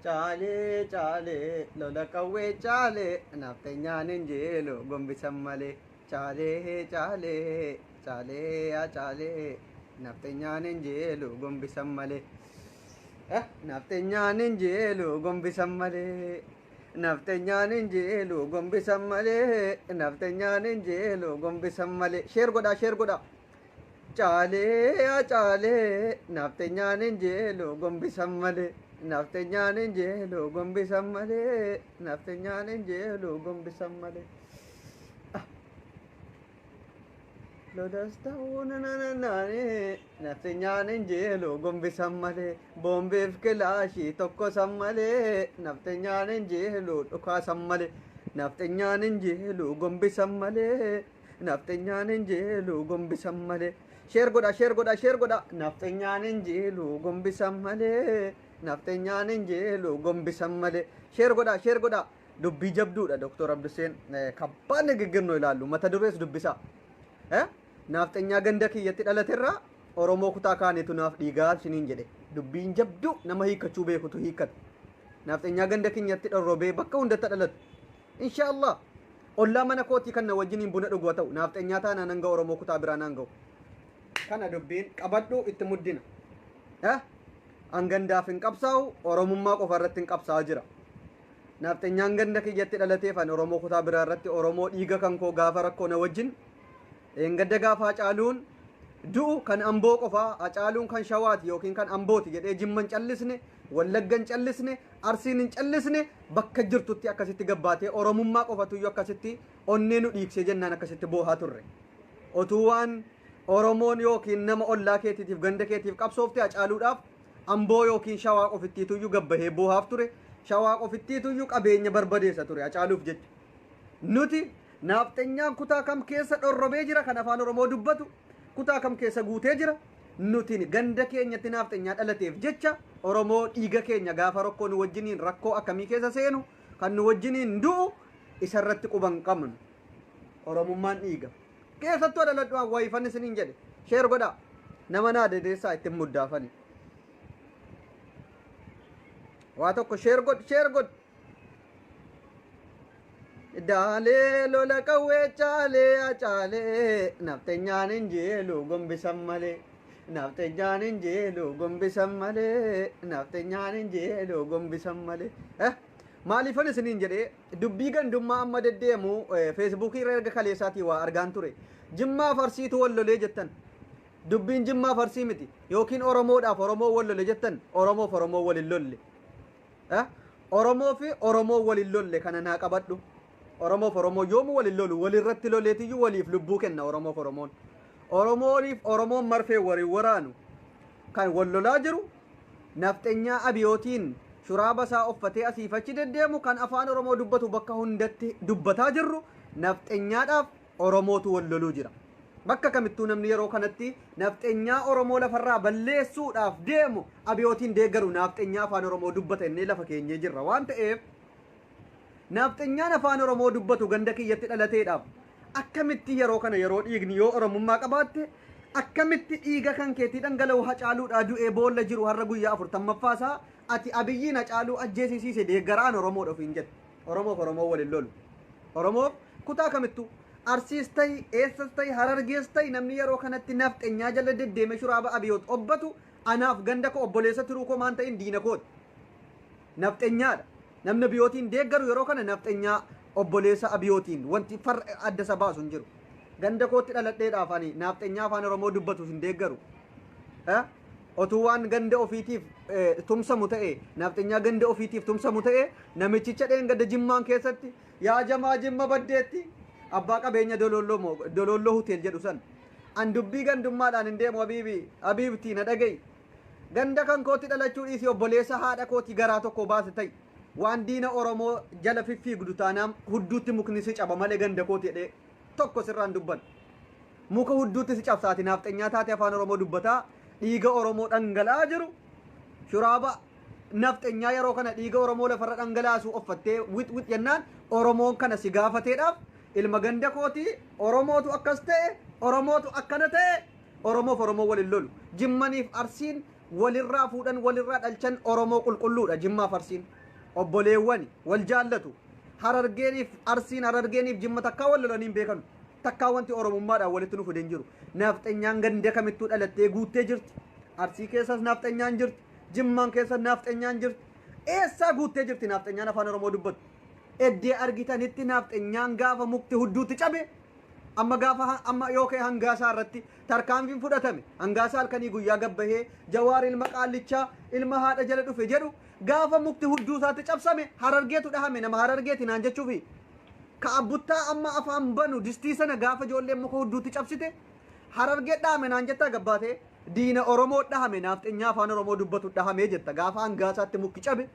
Caalee caalee lola qawwee caalee nafxanyaan hin jeelu gombisan malee. Caalee caalee caalee yaa caalee nafxanyaan hin jeelu gombisan malee. Nafxanyaan hin jeelu gombisan malee. Nafxanyaan hin jeelu gombisan malee. Nafxanyaan hin jeelu gombisan malee. Share godhaa, share godhaa. Caalee yaa caalee nafxanyaan hin jeelu gombisan malee. Nafxanyaan hin jeelu gombisan malee. Nafxanyaan hin jeelu gombisan malee. Lolas ta'uu nananaane nafxanyaan hin jeelu gombisan malee. Boombiif kilaashii tokko san malee. Nafxanyaan hin jeelu dhukaasan malee. Nafxanyaan hin jeelu gombisan malee. Nafxanyaan hin jeelu gombisan malee. Share godha, share godha, share godha. Nafxanyaan hin jeelu gombisan malee. Nafxanyaan hin jeelu gombisan malee. Share godha, share godha. Dubbii jabduudha Dr. Abduseen kabbaan ንግግር ነው ilaallu mata durees dubbisaa. Nafxanyaa ganda kiyyatti dhalaterraa Oromoo kutaa kaanitu naaf dhiigaa isiniin jedhe. Dubbiin jabduu nama hiikkachuu beekutu hiikkata. Nafxanyaa ganda keenyatti dhorrobee bakka hundatti dhalatu. Inshaallah ollaa mana kootii kan na wajjiniin buna dhugu haa ta'u nafxanyaa taanaan hanga Oromoo kutaa biraa naan ga'u. Kana dubbiin qabadhu itti muddina. An gandaaf hin qabsaa'u, Oromummaa qofa irratti hin qabsaa'aa jira. Nafxanyaan ganda kiyyatti dhalateef an Oromoo kutaa biraa irratti Oromoo dhiiga kan koo gaafa rakkoo na wajjin gadda gaafa Hacaaluun du'u kan Amboo qofaa, Hacaaluun kan Shawaati yookiin kan Ambooti jedhee Jimman callisne, Wallaggan callisne, Arsiin hin callisne, bakka jirtutti akkasitti gabbaatee Oromummaa qofatuyyuu akkasitti onnee nu dhiigsee jennaan akkasitti boohaa turre. Otuu waan Oromoon yookiin nama ollaa keetiitiif ganda keetiif qabsoofte Hacaaluudhaaf Amboo yookiin Shawaa qofittiituyyuu gabbahee boohaaf ture. Shawaa qofittiituyyuu qabeenya barbadeessa ture Hacaaluuf jecha. Nuti nafxanyaan kutaa kam keessa dhorrobee jira kan afaan Oromoo dubbatu kutaa kam keessa guutee jira. Nuti ganda keenyatti nafxanyaa dhalateef jecha Oromoo dhiiga keenya gaafa rakkoo nu wajjiniin rakkoo akkamii keessa seenu kan nu wajjiniin du'u isarratti quban qabnu. Oromummaan dhiiga. Keessattuu dhaladhu waayifan isiniin jedhe. Share godhaa. Nama naa dedeessaa ittiin muddaafani. Waa tokko share godh, share godh. Daalee lola qawwee caalee acaalee nafxanyaan hin jeelu gombisan malee. Nafxanyaan hin jeelu gombisan malee. Nafxanyaan hin jeelu gombisan malee. Maaliifan isiniin jedhee dubbii gandummaa amma deddeemu Feesbuukii irra erga kaleessaatii waa argaan ture. Jimmaa Farsiitu wal lolee jettan. Dubbiin Jimmaa Farsii miti. Yookiin Oromoodhaaf Oromoo wal lole jettan, Oromoof Oromoo wal hin lolle. Oromoo fi Oromoo wal hin lolle, kana naa qabadhu. Oromoof Oromoo yoomuu wal hin lolu, walirratti loleetiyyuu waliif lubbuu kenna Oromoof Oromoon. Oromooniif Oromoon marfee waliin waraanu. Kan wal lolaa jiru nafxenyaa abiyootiin shuraaba isaa uffatee asiif achi deddeemu kan afaan Oromoo dubbatu bakka hundatti dubbataa jirru nafxenyaadhaaf Oromootu wal loluu jira. Bakka kamittuu namni yeroo kanatti nafxenyaa Oromoo lafarraa balleessuudhaaf deemu abiyootiin deeggaru nafxenyaa afaan Oromoo dubbata innee lafa keenyee jirra waan ta'eef nafxenyaan afaan Oromoo dubbatu ganda kiyyatti dhalateedhaaf akkamitti yeroo kana yeroo dhiigni yoo Oromummaa qabaatte akkamitti dhiiga kan keetii dhangala'u Hacaaluudhaa du'ee boolla jiru har'a guyyaa 40ffaa isaa ati Abiyyiin Hacaaluu ajjeesisiise deeggaraan Oromoodha ofiin jette. Oromoof Oromoo waliin lolu. Oromoof kutaa kamittuu Arsiis ta'i, eessas ta'i, Harargees ta'i, namni yeroo kanatti nafxenyaa jala deddeeme shuraaba abiyoot obbatu anaaf ganda koo obboleessa tiruu koo maan ta'in diina kooti. Nafxenyaadha. Namni abiyootiin deeggaru yeroo kana nafxenyaa obboleessa abiyootiin wanti farra adda isa baasu hin jiru. Ganda kootti dhaladheedhaaf ani nafxenyaa afaan Oromoo dubbatu hin deeggaru. Otuu waan ganda ofiitiif tumsamu ta'e, nafxenyaa ganda ofiitiif tumsamu ta'e, namichicha dheengadda Jimmaan keessatti yaa jamaa Jimma baddeetti abbaa qabeenya Dololloo hotel jedhu san. An dubbii gandummaadhaan hin deemu abiibi, abiibtii na dhaga'i. Ganda kan kootti dhalachuu dhiisii obboleessa haadha kootii garaa tokko baase ta'i. Waan diina Oromoo jala fiffiigdu taanaan hudduutti mukni si caba malee ganda kooti jedhee tokko sirraan dubban. Muka hudduutti si cabsaati naafxenyaa taate afaan Oromoo dubbataa dhiiga Oromoo dhangala'aa jiru. Shuraaba nafxenyaa yeroo kana dhiiga Oromoo lafarra dhangalaasu uffattee wix wix jennaan Oromoon kana si gaafateedhaaf ilma ganda kootii Oromootu akkas ta'e, Oromootu akkana ta'e. Oromoof Oromoo walin lolu. Jimmaniif Arsiin walirraa fuudhan, walirraa dhalchan, Oromoo qulqulluudha Jimmaaf Arsiin. Obboleewwani wal jaallatu. Harargeeniif Arsiin, Harargeeniif Jimma takkaa wal lolanii hin beekanu. Takkaa wanti Oromummaadhaan walitti nu fide hin jiru. Naafxenyaan ganda kamittuu dhalattee guuttee jirti. Arsii keessas naafxenyaan jirti. Jimmaan keessas naafxenyaan jirti. Eessaa guuttee jirti naafxenyaan afaan Oromoo dubbattu. Eddee argitanitti naafxenyaan gaafa mukti hudduutti cabe, amma gaafa amma yoo ka'e Hangaasaa irratti tarkaanfiin fudhatame, Hangaasaa halkanii guyyaa gabbahee Jawaar ilma qaallichaa ilma haadha jala dhufe jedhu, gaafa mukti hudduu isaatti cabsame Harargeetu dhahame, nama Harargeeti naan jechuufi. Ka abbuttaa amma afaan banu distii sana gaafa ijoolleen muka hudduutti cabsite Harargee dhahame naan jettaa? Gabbaatee diina Oromoo dhahame, naafxenyaa afaan Oromoo dubbatu dhahamee jetta. Gaafa Hangaasaatti mukki cabe,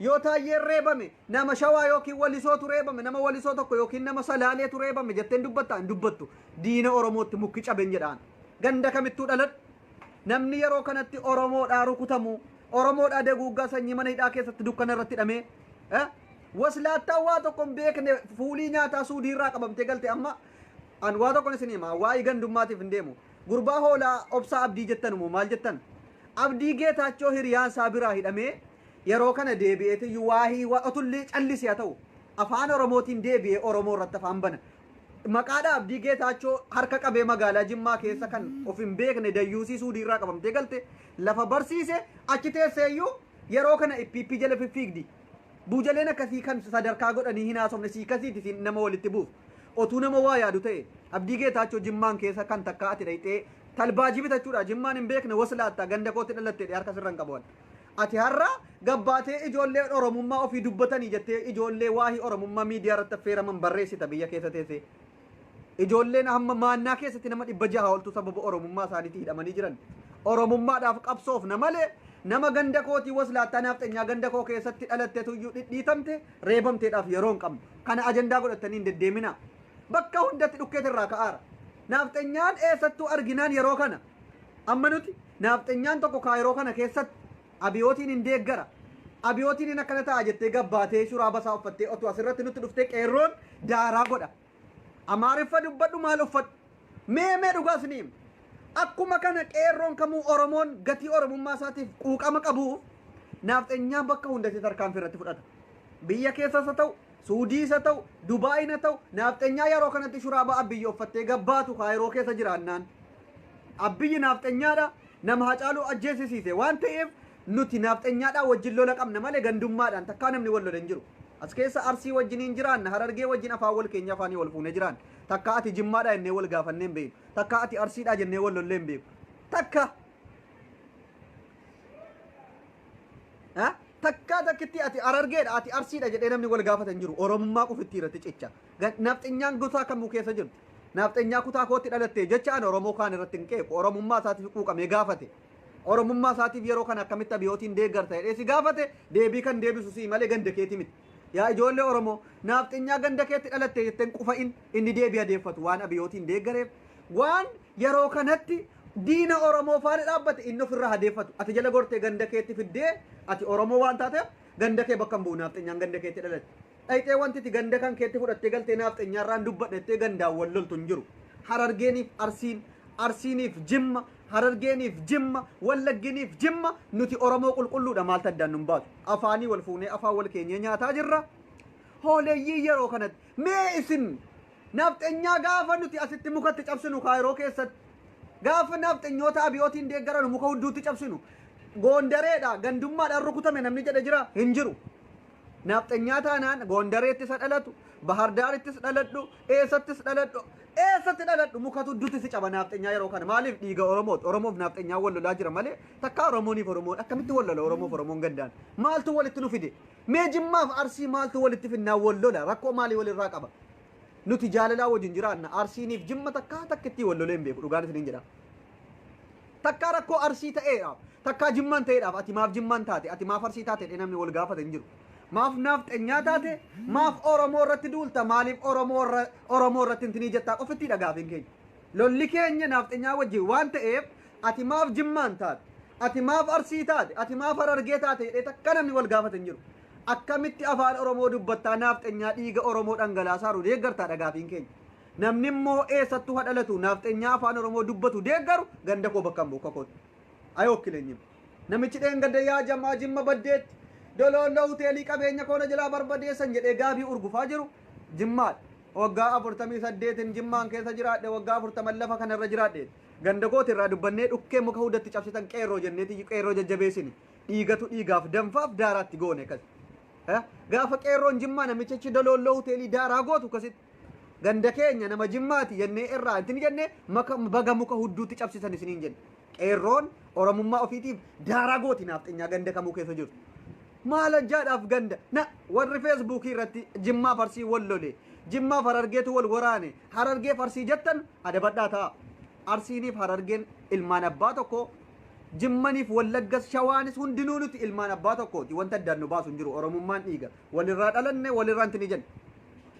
yoo Taayyeen reebame, nama Shawaa yookiin Walisootu reebame, nama Walisoo tokko yookiin nama Salaaleetu reebame jetteen dubbattaa? Hin dubbattu. Diina Oromootti mukki caben jedhaan. Ganda kamittuu dhaladhu, namni yeroo kanatti Oromoodhaa rukutamu, Oromoodhaa daguuggaa sanyii mana hidhaa keessatti dukkana irratti hidhamee, waslaattaa waa tokko hin beekne fuulii nyaataa Suudiirraa qabamtee galte. Amma an waa tokkon isin hima, waa'ee gandummaatiif hin deemu. Gurbaa hoolaa Obsaa Abdii jettan moo maal jettan, Abdii Geetaachoo, hiriyaan isaa biraa hidhamee yeroo kana deebi'eetiyyuu waahii otullee callise haa ta'u, afaan Oromootiin deebi'ee Oromoo irratti afaan bana. Maqaadha Abdii Geetaachoo harka qabee magaalaa Jimmaa keessa kan of hin beekne dayyuusii Suudiirraa qabamtee galte lafa barsiise achi teesseeyyuu yeroo kana ippiippii jala fiffiigdi. Buujaleen akkasii kan sadarkaa godhanii hin haasofne sii kasiiti siin nama walitti buuf. Otuu nama waa yaadu ta'e, Abdii Geetaachoo Jimmaan keessa kan takkaa ati dhayxee talbaajii bitachuudha Jimmaan hin beekne waslaattaa ganda kootti dhalatte harka sirra hin qabu. Ati har'a gabbaatee ijoollee Oromummaa ofii dubbatanii jettee ijoollee waahii Oromummaa miidiyaa irratti affeeraman barreessita biyya keessa teessee. Ijoolleen hamma maannaa keessatti nama 600 oltu sababa Oromummaa isaaniitti hidhamanii jiran. Oromummaadhaaf qabsoofna malee nama ganda kootii waslaattaa naafxenyaa ganda koo keessatti dhalatteetu iyyuu dhidhiitamte reebamteedhaaf yeroo hin qabnu. Kana ajandaa godhatanii hin deddeeminaa. Bakka hundatti dhukkeet irraa ka'aara. Naafxenyaan eessattuu arginaan yeroo kana, amma nuti naafxenyaan tokko Kaayiroo kana keessatti Abiyootiin hin deeggara, Abiyootiin hin akkana ta'a jettee gabbaatee shuraaba isaa uffattee otuu asirratti nutti dhuftee qeerroon daaraa godha. Amaariffa dubbadhu, maal uffadhu. Mee mee dhugaas ni hima. Akkuma kana qeerroon kamuu Oromoon gatii Oromummaa isaatiif quuqama qabuuf naafxenyaan bakka hundatti tarkaanfii irratti fudhata. Biyya keessas haa ta'u, Suudiis haa ta'u, Dubaayin haa ta'u, naafxenyaa yeroo kanatti shuraaba Abiyyi uffattee gabbaatu Kaayiroo keessa jiraannaan, Abiyyi naafxenyaadha, nama Hacaaluu ajjeesisiise waan ta'eef nuti naafxenyaadhaa wajjin lola qabna malee gandummaadhaan takkaa namni wal lola hin jiru. As keessa Arsii wajjiniin jiraanna, Harargee wajjin afaan wal keenya afaanii wal fuunee jiraanna. Takkaa ati Jimmaadhaa jennee wal gaafannee hin beeknu. Takkaa ati Arsiidhaa jennee wal lollee hin beeknu. Takka. Takkaa takkitti ati Harargeedha, ati Arsiidha jedhee namni wal gaafata hin jiru. Oromummaa qofitti irratti cicha. Nafxenyaan gosaa kamuu keessa jirti. Nafxenyaa kutaa kootti dhalatte jecha an Oromoo kaan irratti hin qeequ. Oromummaa isaatiif quuqamee gaafate. Oromummaa isaatiif yeroo kana akkamitti Abiyootiin deeggarta jedhee si gaafate, deebii kan deebisu sii malee ganda keeti miti. Yaa ijoollee Oromoo, naafxenyaa ganda keetti dhalatte jettee hin qufa'in. Inni deebii adeeffatu waan Abiyootiin deeggareef, waan yeroo kanatti diina Oromoo faana dhaabbate inni ofirraa hadeeffatu. Ati jala gortee ganda keetti fiddee ati Oromoo waan taateef ganda kee bakka hin bu'u naafxenyaan ganda keetti dhalatte. Dhayxee wanti ati ganda kan keetti fudhattee galtee naafxenyaarraan dubbadhettee gandaan wal loltu hin jiru. Harargeeniif Arsiin, Arsiiniif Jimma, Harargeeniif Jimma, Wallagginiif Jimma, nuti Oromoo qulqulluudha, maaltu addaan nun baasu. Afaanii wal fuunee afaan wal keenyee nyaataa jirra. Hooleyyii yeroo kanatti mee isin naafxenyaa gaafa nuti asitti mukatti cabsinu Kaayiroo keessatti, gaafa naafxenyoota Abiyootiin deeggaranu muka hudduutti cabsinu, Goondareedha gandummaadhaan rukutame namni jedhe jira? Hin jiru. Naafxenyaa taanaan Goondareetti isa dhalatu, Bahardarittis dhaladhu, eessattis dhaladhu, eessatti dhaladhu, mukatu hudduutti si caba naafxenyaa yeroo kana. Maaliif? Dhiiga Oromooti. Oromoof naafxenyaan wal lolaa jira malee takkaa Oromooniif Oromoon akkamitti wal lola? Oromoof Oromoon gandaan maaltu walitti nu fide? Mee Jimmaaf Arsii maaltu walitti finnaan wal lola? Rakkoo maalii walirraa qaba? Nuti jaalalaa wajjin jiraanna. Arsiiniif Jimma takkaa takkittii wal lolee hin beeku. Dhugaan isiniin jedha. Takkaa rakkoo Arsii ta'eedhaaf, takkaa Jimmaan ta'eedhaaf ati maaf Jimmaan taate, ati maaf Arsii taate jedhee namni wal gaafate hin jiru. Maaf naafxenyaa taate, maaf Oromoo irratti duulta, maaliif Oromoo irratti intinii jettaa qofittiidha gaafiin keenya. Lolli keenya naafxenyaa wajjin waan ta'eef ati maaf Jimmaan taate, ati maaf Arsii taate, ati maaf Harargee taate jedhee takka namni wal gaafate hin jiru. Akkamitti afaan Oromoo dubbattaa naafxenyaa dhiiga Oromoo dhangalaasaaru deeggartaadha gaafiin keenya. Namni immoo eessattuu haa dhalatu naafxenyaa afaan Oromoo dubbatu deeggaru ganda koo bakka hin bu'u kokooti. Ayookkileenyim. Namichi dheengadda yaa jamaa Jimma baddeetti Doloolloo hoteelii qabeenya koona jalaa barbadeessan jedhee gaabii urgufaa jiru Jimmaadha. Waggaa 48 Jimmaan keessa jiraadhe, waggaa 40 lafa kanarra jiraadhe. Ganda kooti irraa dubbannee dhukkee muka hundatti cabsitan qeerroo jenneeti qeerroo jajjabeessine. Dhiigatu dhiigaaf danfaaf daaraatti goone akkas. Gaafa qeerroon Jimmaa namichichi Doloolloo hoteelii daaraa gootu akkasitti. Ganda keenya nama Jimmaati jennee irraa ittiin jennee maka baga muka hudduutti cabsisan isiniin jenne. Qeerroon Oromummaa ofiitiif daaraa gooti naafxenyaa ganda kamuu keessa jirtu. Maal ajjaadhaaf ganda na warri Feesbuukii irratti Jimmaa Farsii wal lole, Jimmaaf Harargeetu wal waraane, Harargee Farsii jettan adabadhaa ta'a. Arsiiniif Harargeen ilmaan abbaa tokko, Jimmaniif Wallaggas Shawaanis hundinuu nuti ilmaan abbaa tokkooti. Wanta addaan nu baasu hin jiru. Oromummaan dhiiga. Walirraa dhalanne, walirraa intinii jenne.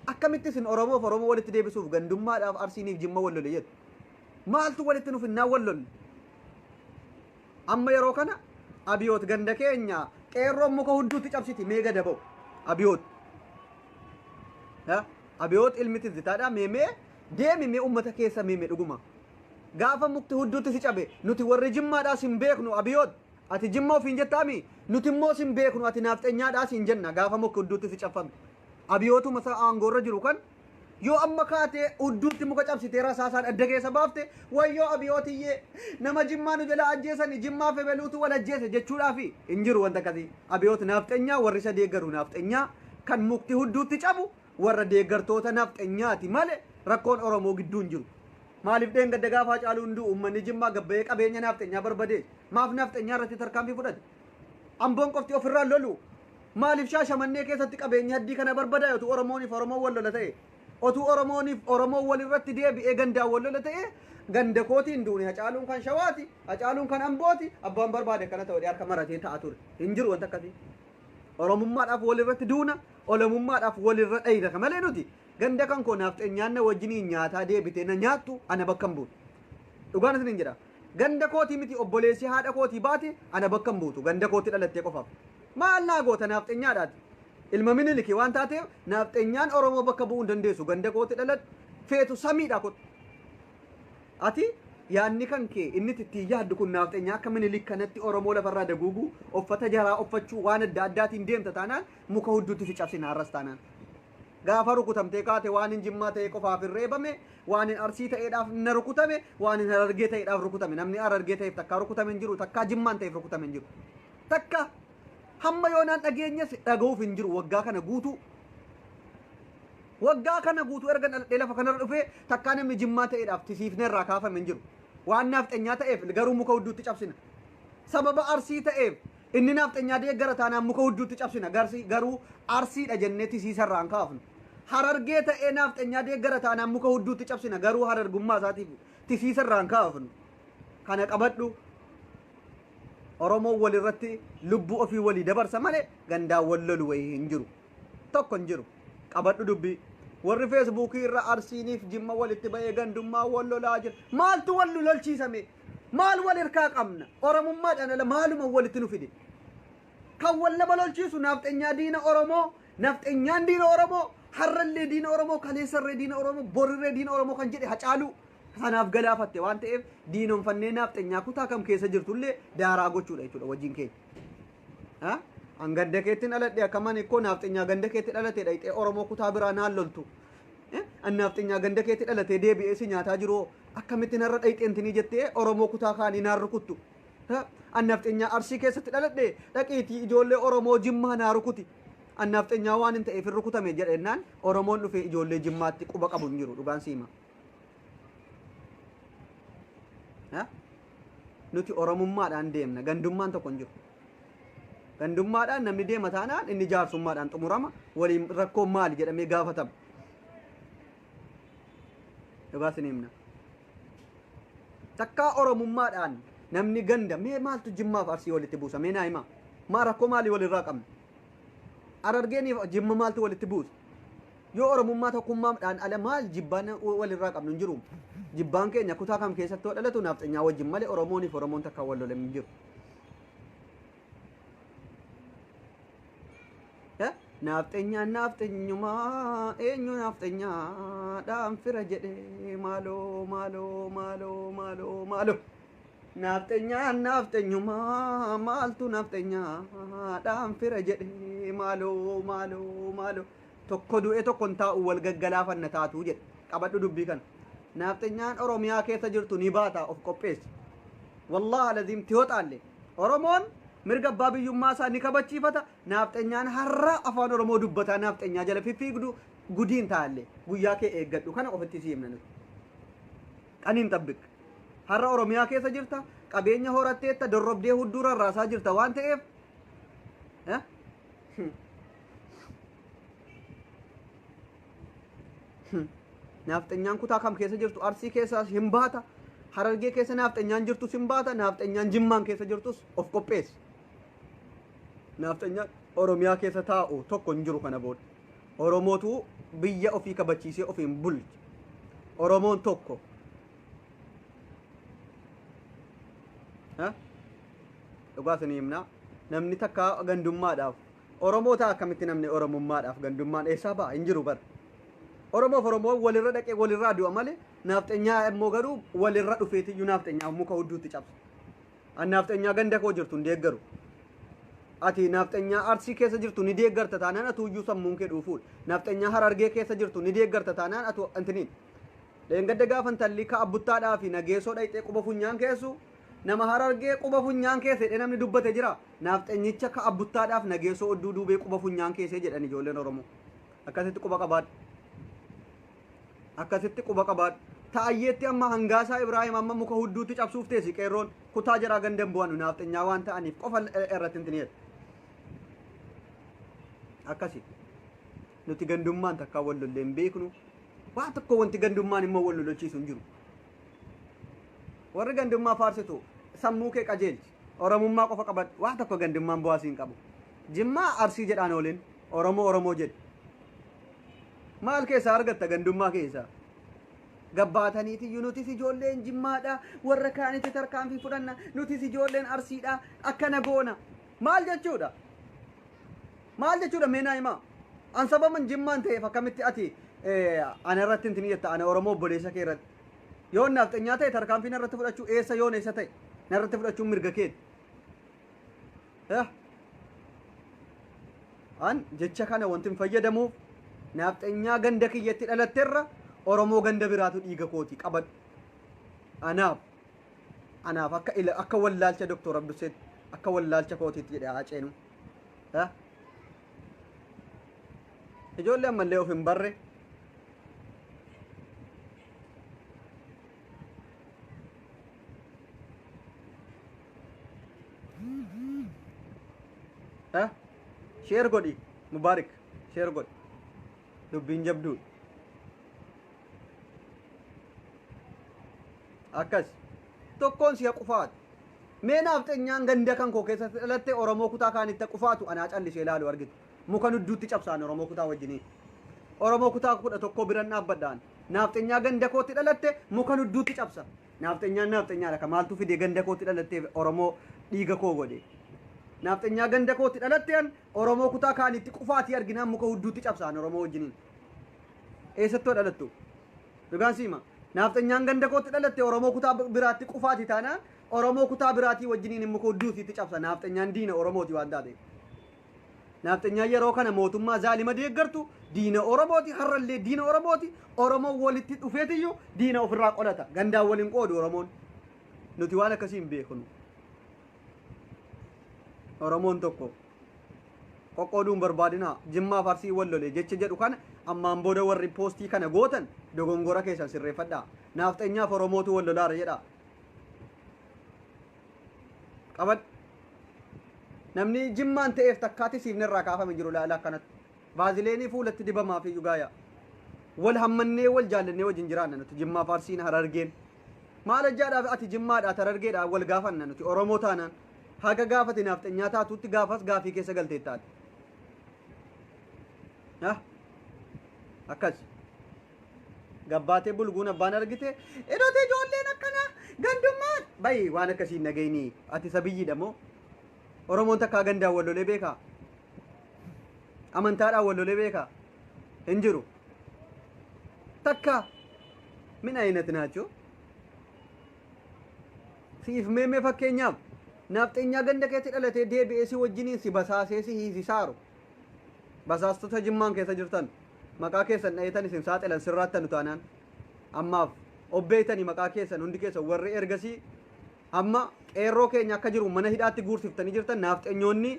Akkamitti isin Oromoof Oromoo walitti deebisuuf gandummaadhaaf Arsiiniif Jimma wal lole jettu? Maaltu walitti nu finnaan wal lolle? Amma yeroo kana Abiyoot ganda keenya qeerroon muka hudduutti cabsiti mee gada ba'u. Abiyoot. Abiyoot ilmi Tizitaadha meemee deemi mee ummata keessa meeme dhuguma. Gaafa mukti hudduutti si cabe nuti warri Jimmaadhaa sin beeknu Abiyoot. Ati Jimma ofiin jettaami nuti immoo sin beeknu, ati naafxenyaadhaa siin jenna gaafa mukti hudduutti si cabfame. Abiyootuma isa aangoorra jiru kan yoo amma kaatee hudduutti muka cabsitee rasaasaan adda keessa baafte, wayyoo Abiyootiyyee, nama Jimmaa nu jalaa ajjeesani, Jimmaa febeluutu wal ajjeese jechuudhaafi hin jiru wanta akkasii. Abiyoot naafxenyaa, warri isa deeggaru naafxenyaa, kan mukti hudduutti cabu warra deeggartoota naafxenyaati malee rakkoon Oromoo gidduu hin jiru. Maaliif dheengadda gaafa Hacaaluun du'u uummanni Jimmaa gabbayee qabeenya naafxenyaa barbadee maaf naafxenyaa irratti tarkaanfii fudhate? Amboon qofti ofirraa lolu. Maaliif Shaashamannee keessatti qabeenyi haddii kana barbadaa'e otuu Oromooniif Oromoon wal lola ta'e? Otuu Oromooniif Oromoon wal irratti deebi'ee gandaan wal lola ta'e, ganda kootiin duune, Hacaaluun kan Shawaati, Hacaaluun kan Ambooti, abbaan barbaade akkana ta'u harka maratee ta'a ture. Hin jiru wanta akkasii. Oromummaadhaaf wal irratti duuna, Oromummaadhaaf wal irra dhayna malee nuti ganda kan koo naafxenyaan na wajjiniin nyaataa deebitee na nyaattu ana bakka hin buutu. Dhugaan isiniin jedha. Ganda kootii miti, obboleessi haadha kootii baate ana bakka hin buutu ganda kootti dhalattee qofaaf. Maal naa goota naafxenyaadhaati? Ilma Miniliki waan taateef naafxenyaan Oromoo bakka bu'uu hin dandeessu. Ganda kootti dhaladhu feetu samiidha kottu. Ati yaadni kan kee inni ittiin yaaddu kun naafxenyaa akka Minilik kanatti Oromoo lafarraa daguuguu, uffata jaraa uffachuu, waan adda addaatiin deemta taanaan muka hudduutti si cabsina har'as taanaan. Gaafa rukutamtee kaate waan hin Jimmaa ta'ee qofaaf hin reebame, waan hin Arsii ta'eedhaaf na rukutame, waan hin Harargee ta'eedhaaf rukutame. Namni Harargee ta'eef takkaa rukutame hin jiru, takkaa Jimmaan ta'eef rukutame hin jiru. Takka hamma yoonaan dhageenyas dhaga'uuf hin jiru waggaa kana guutuu. Waggaa kana guutuu erga dhaladhee lafa kanarra dhufee takkaa namni Jimmaa ta'eedhaaf tisiifne irraa kaafame hin jiru. Waan naafxenyaa ta'eef garuu muka hudduutti cabsina. Sababa Arsii ta'eef inni naafxenyaa deeggara taanaan muka hudduutti cabsina. Garsi garuu Arsiidha jennee tisiisa irraa hin kaafnu. Harargee ta'ee naafxenyaa deeggara taanaan muka hudduutti cabsina, garuu harargummaa isaatiif tisiisa irraa hin kaafnu. Kana qabadhu. Oromoon walirratti lubbuu ofii walii dabarsa malee gandaan wal lolu wayii hin jiru. Tokko hin jiru. Qabadhu dubbii. Warri Feesbuukii irra Arsiiniif Jimma walitti ba'ee gandummaa wal lolaa jira. Maaltu wal nu lolchiisame? Maal wal hirkaa qabna? Oromummaadhaan ala maaluma walitti nu fide? Kan wal nama lolchiisu naafxenyaa diina Oromoo, nafxenyaan diina Oromoo, har'allee diina Oromoo, kaleessarree diina Oromoo, borirree diina Oromoo kan jedhe Hacaaluu sanaaf galaafatte waan ta'eef diinomfannee naafxenyaa kutaa kam keessa jirtullee daaraa gochuudha jechuudha wajjin keenya. An ganda keetti dhaladhe akka mani koo naafxenyaa ganda keetti dhalate dhayxee Oromoo kutaa biraa naan loltu. An naafxenyaa ganda keetti dhalatee deebi'ee si nyaataa jiru akkamitti narra dhayxeentinii jettee Oromoo kutaa kaanii naan rukuttu? An naafxenyaa Arsii keessatti dhaladhe dhaqiitii ijoollee Oromoo Jimmaa naa rukuti. An naafxenyaa waan hin ta'eef hin rukutame jedhennaan Oromoon dhufee ijoollee Jimmaatti quba qabu hin jiru, dhugaan siima. Nuti Oromummaadhaan deemna, gandummaan tokko hin jiru. Gandummaadhaan namni deema taanaan inni jaarsummaadhaan xumurama, waliin rakkoon maali jedhamee gaafatama. Dhugaa isin himna. Takkaa Oromummaadhaan namni ganda mee maaltu Jimmaaf Arsii walitti buusa, mee naa himaa? Maa rakkoo maalii walirraa qabna? Harargeeniif Jimma maaltu walitti buusa? Yoo Oromummaa tokkummaadhaan ala maal jibbaan walirraa qabnu hin jiru. Jibbaan keenya kutaa kam keessatti yoo dhalatu naafxenyaa wajjin malee Oromooniif Oromoon takka wal lole hin jiru. Naafxenyaan naafxenyumaa, eenyu naafxenyaadhaan fira jedhee, maaloo maaloo maaloo maaloo maaloo. Naafxenyaan naafxenyumaa maaltu naafxenyaadhaan fira jedhee maaloo maaloo maaloo tokko du'e tokko hin taa'u wal gaggalaafanna taatuu jedhe qabadhu dubbii kana. Naafxenyaan Oromiyaa keessa jirtu ni baata of qopheessi. Wallahi alaziim tiyoo xaalle Oromoon mirga abbaa biyyummaa isaa ni kabachiifata. Naafxenyaan har'a afaan Oromoo dubbataa naafxenyaa jala fiffiigdu gudiin taalle guyyaa kee eeggadhu kana ofitti si himna nuti. Qaniin xabbiq. Har'a Oromiyaa keessa jirta, qabeenya horatteetta, dorrobdee hudduu rarraasaa jirta waan ta'eef. Naafxenyaan kutaa kam keessa jirtu Arsii keessa hin baata. Harargee keessa naafxenyaan jirtus hin baata. Naafxenyaan Jimmaan keessa jirtus of qopheessi. Naafxenyaan Oromiyaa keessa taa'u tokko hin jiru kana booda. Oromootu biyya ofii kabachiisee ofiin bulcha. Oromoon tokko. Dhugaa isinii himna. Namni takka gandummaadhaaf Oromoo ta'a akkamitti namni Oromummaadhaaf gandummaan eessaa ba'a hin jiru bara. Oromoof Oromoon walirra dhaqee walirraa du'a malee naafxenyaa immoo garuu walirra dhufeetiyyuu naafxenyaa muka hudduutti cabsa. An naafxenyaa ganda koo jirtu hin deeggaru. Ati naafxenyaa Arsii keessa jirtu ni deeggarta taanaan atu iyyuu sammuun kee dhuufuudha. Naafxenyaa Harargee keessa jirtu ni deeggarta taanaan atu intiniin. Dheengadda gaafa intalli ka abbuttaadhaa fi nageessoo dhayxee quba funyaan keessu nama Harargee quba funyaan keessa jedhee namni dubbate jira. Naafxenyicha ka abbuttaadhaaf nageessoo odduu duubee quba funyaan keessee jedhan ijoolleen Oromoo. Akkasitti quba qabaadhu. Akkasitti quba qabaadhu. Taayyeetti amma hangaasaa Ibraahim amma muka hudduutti cabsuuf teessi qeerroon kutaa jaraa gandan bu'anu naafxenyaa waan ta'aniif qofa irratti hin xiniyeedha. Akkasi. Nuti gandummaan takkaa wal lollee hin beeknu. Waan tokko wanti gandummaan immoo wal lolchiisu hin jiru. Warri gandummaa faarsitu sammuu kee qajeelchi. Oromummaa qofa qabadhu. Waan tokko gandummaan bu'aa siin qabu. Jimmaa Arsii jedhaan oolin. Oromoo Oromoo jedhi. Maal keessaa argatta gandummaa keessaa? Gabbaataniitiyyuu nutis ijoolleen Jimmaadha. Warra kaanitti tarkaanfii fudhanna. Nutis ijoolleen Arsiidha. Akkana goona. Maal jechuudha? Maal jechuudha mee naa himaa? An sababan Jimmaan ta'eef akkamitti ati ana irratti hin jetta ana Oromoo obboleessa kee irratti. Yoon naafxenyaa ta'e tarkaanfii narratti fudhachuu eessa yoon eessa ta'e narratti fudhachuun mirga keeti. An jecha kana wanti hin fayyadamuuf naafxenyaa ganda kiyyatti dhalatterra Oromoo ganda biraatu dhiiga kooti qabadhu. Anaaf anaaf akka akka wallaalcha Dr. Abduseetti akka wallaalcha kootiitti jedhe haa ceenu. Ijoollee ammallee of hin barre. Share godhi Mubaarik share godhi. Dubbiin jabduudha. Akkas. Tokkoon si'a qufaatu. Mee naafxenyaan ganda kan koo keessatti dhalatte Oromoo kutaa kaanitti qufaatu anaa callisee ilaalu argitu. Muka nudduutti cabsaan Oromoo kutaa wajjiniin. Oromoo kutaa 11 biran dhaabbadhaan. Naafxenyaa ganda kootti dhalatte muka nudduutti cabsa. Naafxenyaan naafxenyaadha ka maaltu fide ganda kootti dhalattee Oromoo dhiiga koo godhe. Naafxenyaa ganda kootti dhalatteen Oromoo kutaa kaanitti qufaatii arginaan muka hudduutti cabsaan Oromoo wajjiniin. Eessattoo dhalattu? Dhugaan siima. Naafxenyaan ganda kootti dhalatte Oromoo kutaa biraatti qufaati taanaan Oromoo kutaa biraatii wajjiniin muka hudduutiitti cabsa. Naafxenyaan diina Oromooti waan taateef. Naafxenyaan yeroo kana mootummaa zaalima deeggartu diina Oromooti har'allee diina Oromooti. Oromoon walitti dhufeetiyyuu diina ofirraa qolata. Gandaan waliin qoodu Oromoon. Nuti waan akkasii hin beeknu. Oromoon tokko qoqqooduu hin barbaadinaa. Jimmaa fi Arsii wal lole jecha jedhu kana ammaan booda warri poostii kana gootan dogongora keessan sirreeffadhaa. Naafxenyaaf Oromootu wal lolaara jedhaa. Qabadhu. Namni Jimmaan ta'eef takkaatti siifni irraa kaafame jiru laala akkanatti. Vaazileenii fuulatti dibamaa fi yugaaya. Wal hammannee wal jaallannee wajjin jiraanna nuti Jimmaa fi Arsiin Harargeen. Maal ajjaadhaaf ati Jimmaadhaa Harargeedhaa wal gaafanna nuti Oromoo taanaan. Haga gaafate naafxenyaa taatuutti gaafas gaafii keessa galtee taate. Akkas. Gabbaatee bulguun abbaan argite nuti ijoolleen akkana gandummaan bayi waan akkasii hin dhageenii ati sabiyyiidha moo Oromoon takkaa gandaan wal lolee beekaa? Amantaadhaan wal lolee beekaa? Hin jiru. Takka min aynat naachoo? Siif meemee fakkeenyaaf nafxenyaa ganda keetti dhalatee deebi'ee si wajjiniin si basaasee si hiisisaaru. Basaastota Jimmaan keessa jirtan maqaa keessan dhaheetan isin saaxilan sirraattanu taanaan ammaaf obbeeytanii maqaa keessan hundi keessan warri ergasii amma qeerroo keenya akka jiru mana hidhaatti guursiftanii jirtan naafxenyoonni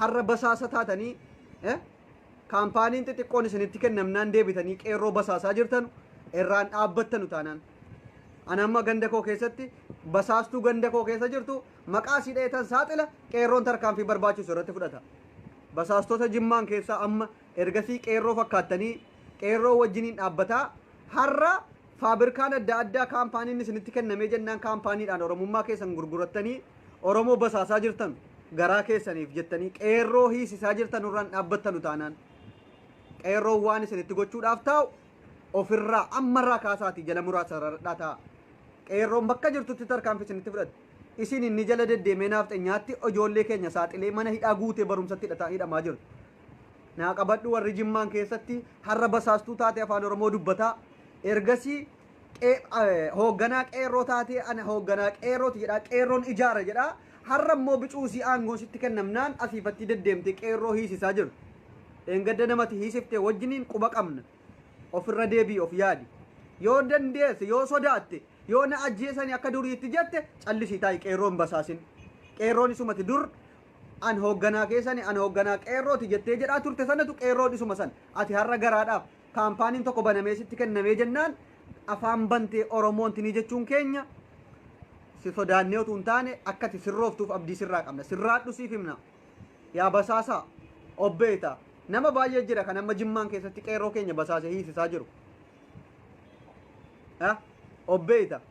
har'a basaasa taatanii kaampaaniin xixiqqoon isinitti kennamnaan deebitanii qeerroo basaasaa jirtan irraan dhaabbattanu taanaan. Ani amma ganda koo keessatti basaastuu ganda koo keessa jirtu maqaa isii dhaheetan saaxila, qeerroon tarkaanfii barbaachisu irratti fudhata. Basaastota Jimmaan keessaa amma ergasii qeerroo fakkaattanii qeerroo wajjiniin dhaabbataa har'a faabirkaan adda addaa kaampaaniin isinitti kennamee jennaan kaampaaniidhaan Oromummaa keessan gurgurattanii Oromoo basaasaa jirtan garaa keessaniif jettanii qeerroo hiisisaa jirtan irraan dhaabbattanu taanaan qeerroon waan isinitti gochuudhaaf taa'u ofirraa ammarraa kaasaatii jala muraasa raradhaa ta'a. Qeerroon bakka jirtutti tarkaanfii isinitti fudhatti. Isin inni jala deddeemee naafxenyaatti ijoollee keenya saaxilee mana hidhaa guutee barumsatti hidhamaa jirtu. Naa qabadhu, warri Jimmaan keessatti har'a basaastuu taate afaan Oromoo dubbataa. Ergasii hoogganaa qeerroo taatee ana hoogganaa qeerrooti jedhaa, qeerroon ijaara jedhaa. Har'a immoo bicuusii aangoon sitti kennamnaan asiifatti deddeemtee qeerroo hiisisaa jirtu. Dheengadda namati hiisiftee wajjiniin quba qabna. Ofirra deebii of yaadi. Yoo dandeesse, yoo sodaatte, yoo na ajjeesanii akka duriitti jette, callisii taa'i, qeerroo hin basaasin. Qeerroon isumati dur an hoogganaa keessani, an hoogganaa qeerrooti jettee jedhaa turte sanatu qeerroon isuma san. Ati har'a garaadhaaf kaampaaniin tokko banamee sitti kennamee jennaan afaan bantee Oromoon tinii jechuun keenya si sodaannee utuu hin taane akka ati sirrooftuuf abdii sirraa qabna. Sirraadhu siif himna. Yaa basaasaa obbeeta, nama baay'ee jira kan amma Jimmaan keessatti qeerroo keenya basaasee hiisisaa jiru. Obbeeta.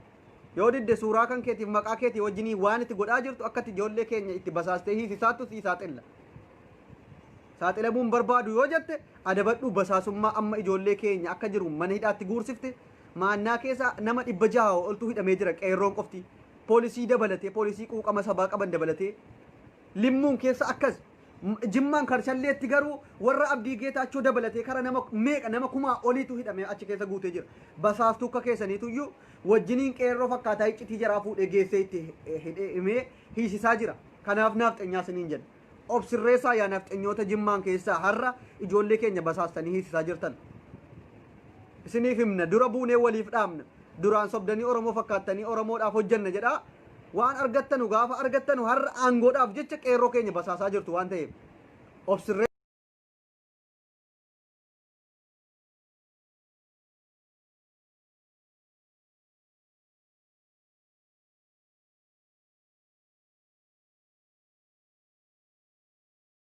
Yoo didde suuraa kan keetiif maqaa keetii wajjinii waan itti godhaa jirtu akka itti ijoollee keenya itti basaastee hiisisaattu sii saaxilla. Saaxilamuun barbaadu yoo jette adabadhuu basaasummaa amma ijoollee keenya akka jiru mana hidhaatti guursifte. Maannaa keessa nama 600 oltu hidhamee jira qeerroon qofti. Poolisii dabalatee, poolisii quuqama sabaa qaban dabalatee. Limmuun keessa akkas. Jimmaan Karshalleetti garuu warra Abdii Geetaachoo dabalatee kara nama meeqa, nama kumaa oliitu hidhamee achi keessa guutee jira. Basaastuu akka keessaniituyyuu wajjiniin qeerroo fakkaataa iccitii jaraa fuudhee geessee itti hidhee himee hiisisaa jira. Kanaaf naafxenyaa isiniin jenna. Of sirreessaa yaa nafxenyoota Jimmaan keessaa har'a ijoollee keenya basaastanii hiisisaa jirtan. Isiniif himna, dura buunee waliif dhaamna. Duraan sobdanii Oromoo fakkaattanii Oromoodhaaf hojjanna jedhaa waan argattanu gaafa argattanu har'a aangoodhaaf jecha qeerroo keenya basaasaa jirtu waan ta'eef. Of sirreessaa.